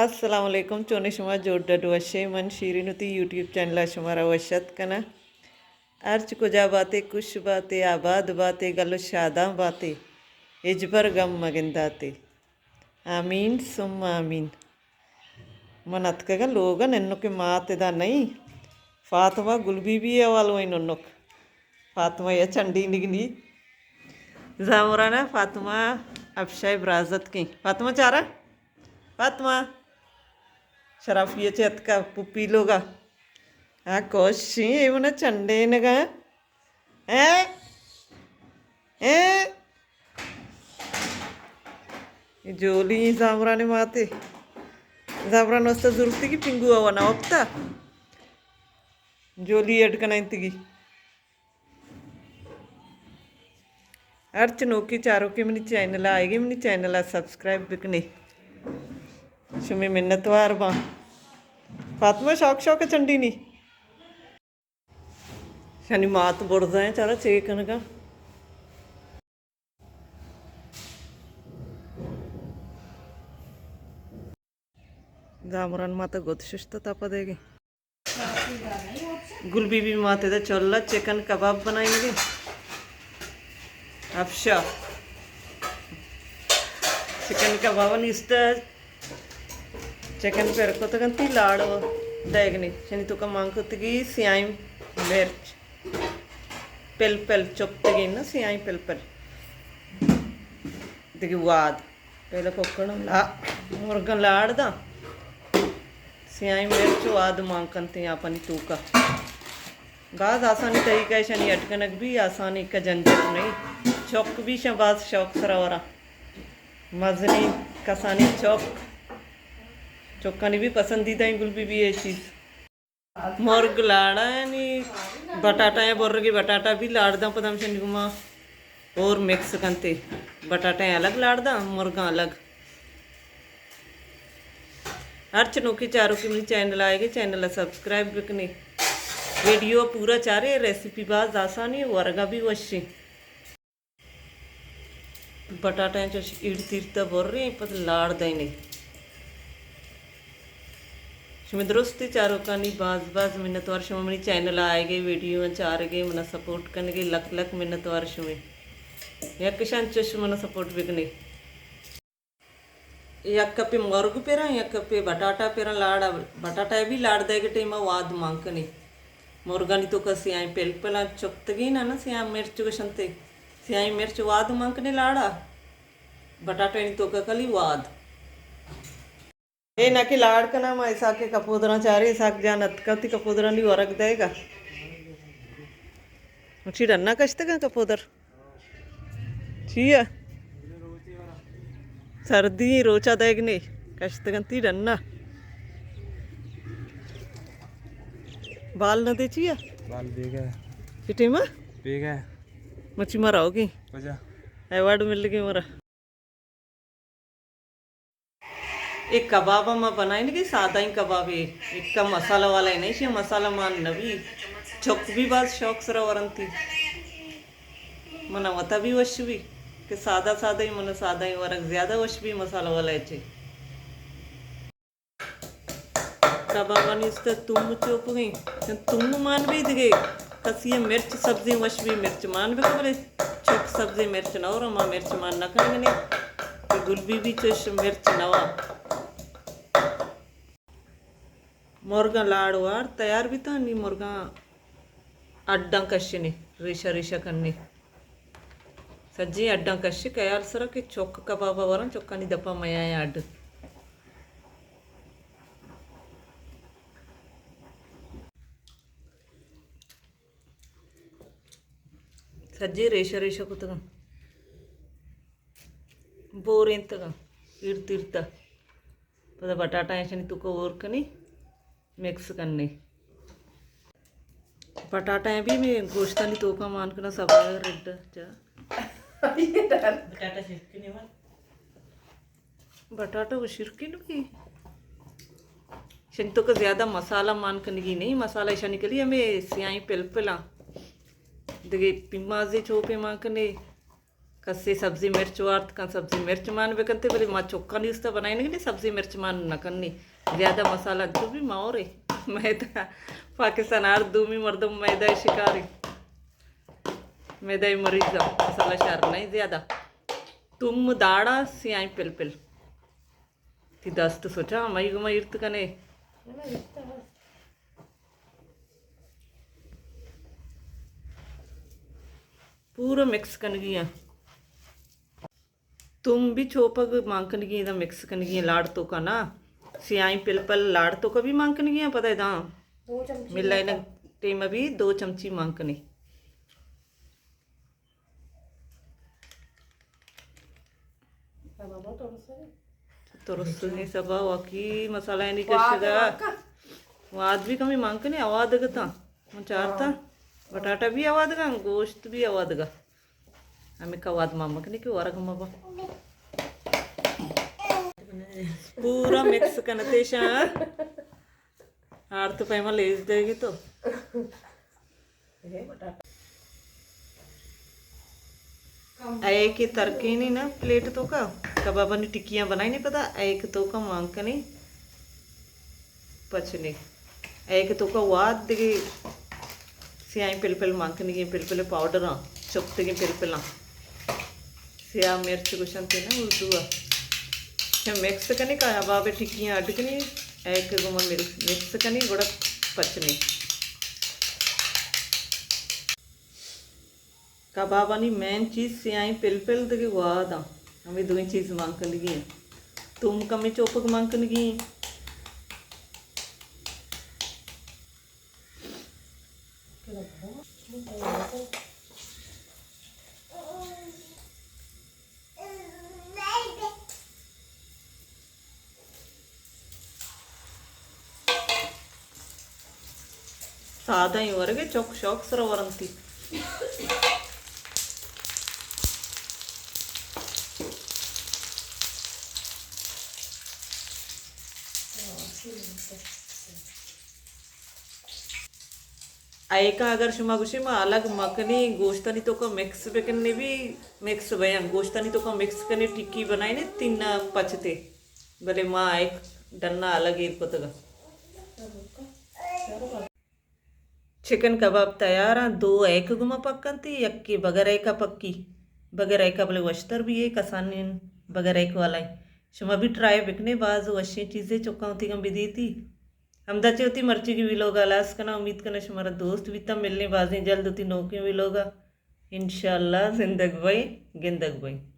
السلام علیکم، چونے شما؟ جوڑ ڈڈ وشے؟ من شیرین وتی یوٹیوب چینل ءَ شمارا وش اتک کناں۔ ہرچ کجا باتے، خوش باتے، آباد باتے، گل و شاداں باتے، ہچبر گم مگنداتے۔ آمین ثم آمین۔ من اتکگاں لوگ ءَ، ننکے مات ادا نئیں۔ فاطمہ گل بی بی ءِ حوالو ایں ننک۔ فاطمہ یا چنڈی نگنی۔ زامران ءَ فاطمہ افشا ءِ برازتکیں۔ فاطمہ چارا؟ فاطمہ۔ شرافی ءَ چہ اتکا پپی لوگا۔ آ کوشیں، اے منا چنڈینگا۔ اے؟ اے؟ اے جولی زامران ماتے۔ زامران واسطہ ضرورتی کی پنگو آوا نہ وقتا۔ جولی ایڈ کنائیں تگی۔ ہرچ نوکیں چاروکے منی چینل ءَ آئیگے، منی چینل ءَ سبسکرائب بکنے۔ شمے منتوار باں۔ فاطمہ شوق شوق چنڈینی۔ شنی مات برزا ہیں، چارا چے کنگا۔ زامران ماتا گد ششت تا پدے گے۔ گل بی بی ماتے دا چولا چکن کباب بنائیں گے۔ افشا۔ چکن کباب نیستا۔ چکن پر کتگنتی لاڑ و دئیگنی۔ شنی توکا مان کتگی سیاہیں مرچ۔ پلپل چپتگیں نا، سیاہیں پلپل۔ دگہ واد۔ پہلے کوکڑاں لا-، مرگاں لاڑ داں۔ سیاہیں مرچ واد مان کنتیں آپانی توکا۔ باز آسانی طریقہ ایشانی اڈ کنگ بی، آسانی کا جنجٹ نہیں۔ چک بی شاں باز شوق سرا ورا۔ مزنی کسانی چک۔ چکانی بھی پسندیدہ ہیں گل بی بی اے چیز۔ مرگ لاڑا یعنی بٹاٹا یا برگی بٹاٹا بھی لاڑ داں پدا ہمشانی گما اور مکس کنتے۔ بٹاٹا الگ لاڑ داں، مرگاں الگ۔ ہرچ نوکی چاروکی منی چینل آئے گے، چینل سبسکرائب بکنے۔ ویڈیو پورا چارے، ریسیپی باز آسانی، ورگا بھی وشی۔ بٹاٹا چش ایڑ تیرتا بریں، پد لاڑ دئینے۔ شمے درستی چاروکانی باز باز منتوار، شما منی چینل آئے گے، ویڈیو چارگے، منا سپورٹ کنگے، لک لک منتوار شمے۔ یک کشان چش منا سپورٹ بکنے۔ یک کپے مرگ پراں، یک کپے بٹاٹا پراں لاڑا، بٹاٹا بھی لاڑ دئیگ ٹیما واد مان کنے۔ مرگانی توکا سیاہیں پلپلاں چپتگیں نا، سیاہ مرچ گشنتے۔ سیاہیں مرچ واد مان کنے لاڑا، بٹاٹانی توکا کلی واد۔ اے نہ کہ لاڑ کنا ما اساک کپودراں چارے، اساک جان اتکا تی کپودرانی ورگ دئیگا۔ چی ڈنا کشتگاں کپودر؟ چیا؟ سردی روچا دئیگ نے، کشتگنتی ڈنا۔ بال نہ دے چیا؟ بال بیگا۔ چی ٹیما؟ بیگا۔ مچی مرا ہوگی۔ کجا؟ ایوارڈ مل گئی مرا۔ اے کباب ما بنائیں کہ سادہ ہی کباب ہے، ایک مسالہ والا ہے نہیں، شی مسالہ مان نبی، چک بھی باز شوق سرا ورنتی۔ منا وتا بھی وش بھی کہ سادہ سادہ ہی، منا سادہ ہی ورگ زیادہ وش بھی مسالہ والا ہے چے۔ کبابانی است توم چوپگیں، توم مان بھی دگے، کسی مرچ سبزی وش بھی مرچ مان بکن، بلے چک سبزی مرچ نہ، اور ما مرچ مان نہ کنگنے، کہ گل بی بی چش مرچ نوا۔ مرگاں لاڑ وار تیار بیتاں، نی مرگاں اڈاں کشنے، ریشہ ریشہ کنے۔ سجیں اڈاں کشے خیال سرا کہ چک کبابا وراں، چکانی دپا میاں اڈ۔ سجیں ریشہ ریشہ کتگاں، بورینتگاں، ایر تیرتا۔ پدا بٹاٹا ایشانی توکا اور کنی، مکس کنی۔ بٹاٹا بھی میں گوشتانی توکا مان کنا سبا ریڈ چا۔ بٹاٹا شرکنی وا۔ بٹاٹا وہ شرکنی کی۔ شنی توکا زیادہ مسالہ مان کنگی نہیں، مسالہ شنی کلی ہمیں سیاہیں پلپلاں۔ دگے پیمازے چوپے مان کنے۔ کسے سبزی مرچ وارت کن، سبزی مرچ مان بکنتے، بلے ما چکانی استا بنائینگ نے، سبزی مرچ مان نہ کنی۔ زیادہ مسالہ انچو بھی ما اورے۔ میدا پاکستان ہر دومی مردم میدا شکاری۔ میدا مریض مسالہ شار نہیں زیادہ۔ تم داڑا سیائیں پلپل۔ تی دست سوچا، مئی گما ایرت کنے۔ پورا مکس کنگی ہیں۔ تم بھی چوپگ مان کنگی ہیں، مکس کنگی ہیں لاڑ تو کا نا۔ سیائیں پلپل لاڑ تو کا بھی مان کنگی ہیں، پتہ ہے داں۔ دو چمچی ملائنگ ٹیم ابھی دو چمچی مان کنی۔ ترسگیں سبا واقعی مسالہ یعنی کشگا۔ واد بھی کمی مان کنی، آواد گتا۔ من چارتا۔ بٹاٹا بھی آواد گا، گوشت بھی آواد گا۔ ہمیں کا واد مان مکنی کہ ورگ مبا۔ پورا مکس کنتے شاں۔ آرت پیما لیز دے گی تو۔ اے کہ ترکینی نا پلیٹ تو کا کبابانی ٹکیاں بنائینی پدا، اے کہ تو کا مان کنی پچنی، اے کہ تو کا واد دگی سیاہیں پلپل مان کنگی، پلپل پاؤڈر آں، چپتگی پلپل آں۔ سیاہ مرچ گوشنت نا اردو ء۔ چہ مکس کنی، کباب ٹکیاں اڈ کنی، ایک گوما مل-، مکس کنی، گڑا پچنی۔ کبابانی مین چیز سیاہیں پلپل دگہ واداں۔ ہمیں دوئیں چیز مان کنگی ہیں۔ توم کمی چوپک مان کنگی ہیں۔ سادہ ہی ورگے، چوک شوق سر ورنتی۔ ایکا اگر شما گوشے ما الگ مکنی گوشتانی توکا مکس بکنی بھی مکس بیاں، گوشتانی توکا مکس کنی ٹکی بنائینے تین پچتے، بلے ما ایک ڈنا الگ ایر کتگا۔ چکن کباب تیار آں، دو ایک گما پک انتی، یکے بغیر ایکا پکی، بغیر ایکا بلے وشتر بھی ہے، کسانین بغیر ایک والا ہے۔ شما بھی ٹرائی بکنے، باز وشیں چیزے چکاں وتی گم بدیتی۔ ہمدا چہ وتی مرچی کی ویلوگ ء ہلاس کناں۔ امید کناں شمارا دوست بیتاں۔ ملیں بازیں جلد وتی نوکیں ویلوگ ء۔ انشاءاللہ زندگ بئے، گندگ بئے۔